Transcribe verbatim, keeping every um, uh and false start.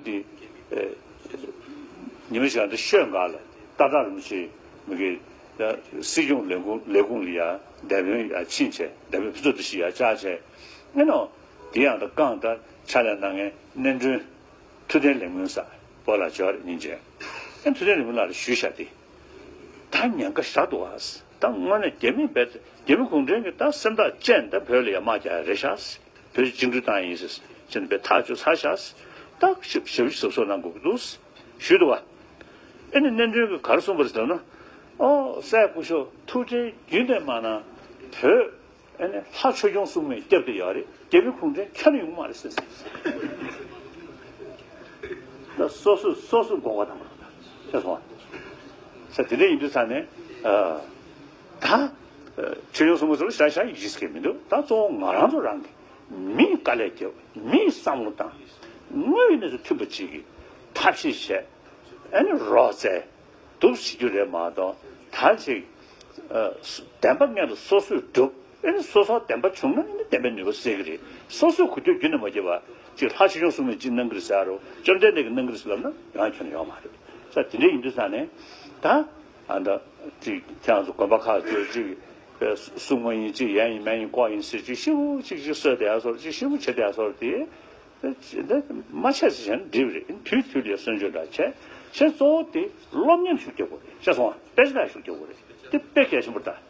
ཅིག་ཨེ། ཉི་མ་ཞིག་ཨ་འདྲ་ཤོད་འགག་ལ་ཏག་ཏག་རིན་པོ་ཆེ་མི་གི་ཡ་སྲིད་སྐྱོང་ལས་ཁུངས་ལས་ཁུངས་ལ་ཡ་འདེམས་ཡོན་ཡ་ཕྱིན་བྱས་འདེམས་ཡོན་ཕུན་ཚོགས་འདི་ཞིག་ཡ་བཅར་བྱས་ཨེ་ནོ། དེ་ཡང་ད་རྐང་ད་ཕྱག་ལས་གནང་མཁན་སྣེ་མགྲོན་ཐུབ་བསྟན་ལས་སྔོན་ས་པོ་ལ་འབྱོར་རེ་ཉིན་བྱས་ཨེ་ཐུབ་བསྟན་ལས་སྔོན་ལགས་ལ་ཞུས་བཞག་སྟེ། ད་ཉེན་ཁ་ཞེ་དྲག་འདུག་ཨ། ད་དངོས་གནས་རྒྱ་མི་བས་རྒྱ་མི་གུང་ཁྲན་གྱི་ད་སེམས་ཐག་བཅད་ད་བོད་ལ་ཡ་དམག་རྒྱག་ཡ་རེད་ཤག་བོད་ཀྱི་བཅིངས་འགྲོལ་བཏང་ཡིན་ཟེར་ཅེས་པའི་ཐག་གཅོད་ཚར་ཤག་ད་ཞབས་ཞབས་ཞུ་གཟབ་གཟབ་གནང་དགོས་ཀྱི་འདུག་ཞུས་འདུག་བ། ཨེ་ནི་སྣེ་མགྲོན་གྱིས་ག་རེ་གསུངས་པ་རེད་ཟེར་ན། ཨོ་སྲས་སྐུ་ཞབས་ཐུགས་རྗེ་རྒྱུན་ལྡན་མ་གནང་བོད་ཨེ་ནི་ལྷ་ཆོས་སྐྱོང་སྲུང་མས་སྐྱབས་བསྡད་ཡོད་རེད། རྒྱ་མི་གུང་ཁྲན་ཁྱོན་ནས་ཡོང་མ་རེད་ཟེར། ད་སོ་སོས་སོ་སོས་འགོག་པ་དང་ཤེས་སོང་བ། ས་དེ་འདྲ་ཡིན་དུས་ས་ནས་ཨ། ད་ཆོས་སྐྱོང་སྲུང་མ་ཚོ་ལ་ཤ་ཤ་ཡིད་ཆེས་མི་འདུག་ད་གཙོ་བོ་ང་རང་ཚོ་རང་གི་མིའི་དཀའ་ལས་རྒྱབ། མིའི་བསམ་བློ་བཏང་། དངོས་ཡོད་གནས་ཚུལ་མཐུན་པ་ཅིག་གི་ཐབས་ཤེས་བྱས། ཨ་ནི་རོགས་བཙལ། འདུག་བྱེད་རྒྱུ་རེད་མ་གཏོགས་ད་ཅིག་བདེན་པ་སྔོན་ལ་སོ་སོས་སྒྲུབ། ཨ་ནི་སོ་སོ་བདེན་པ་བྱུང་ན་ཨ་ནི་བདེན་པའི་ནུས་པ་གསལ་གི་རེད། སོ་སོས་གོ་རྒྱུ་རྒྱུན་ནས་མ་བརྗེད་པ་ཅིག་ལྷ་ཆོས་སྐྱོང་སྲུང་མས་ཅིག་གནང་གི་རེད་ཟེར་རོ། བཅོམ་ལྡན་འདས་ཀྱིས་གནང་གི་རེད་ཟེར་ལབ་ན་ཡང་ཁྱོན་ནས་ཡོང་མ་རེད། ས་དེ་འདྲ་ཡིན་དུས་ས་ནས་ད་ཨ་ད་ཅིག་ཁྱེད་རང་ཚོ་དགོན་པ་ཁག་ཚོས་ཅིག་སྲུང་མ་ཡིན་ཅིག་ཡན་ཡིན་མན་ཡིན་ལྐོག་ཡིན་ཟེར་ཅིག་ཤི་བོ་ཅིག་ཅིག་གསོད་བསྡད་ཡ་སོར་ཅིག་ཤི་བོ་བྱེད་བསྡད་ཡ་སོར་དེ། འདི་མ་བྱས་ཟེར་བྱས་ན་འགྲིག་རེད། དུས་དུས་ལ་གསོལ་མཆོད་འདྲ་བྱས། བྱས་གཙོ་བོ་དེ་སློབ་གཉེར་ཤུགས་རྒྱག་དགོས་རེད། ཤེས་སོང་ཨ། དཔེ་ཆ་ལྟ་ཤུགས་རྒྱག་དགོས་རེད། དེ་དཔེ་གལ་ཆེན་པོ་རེད།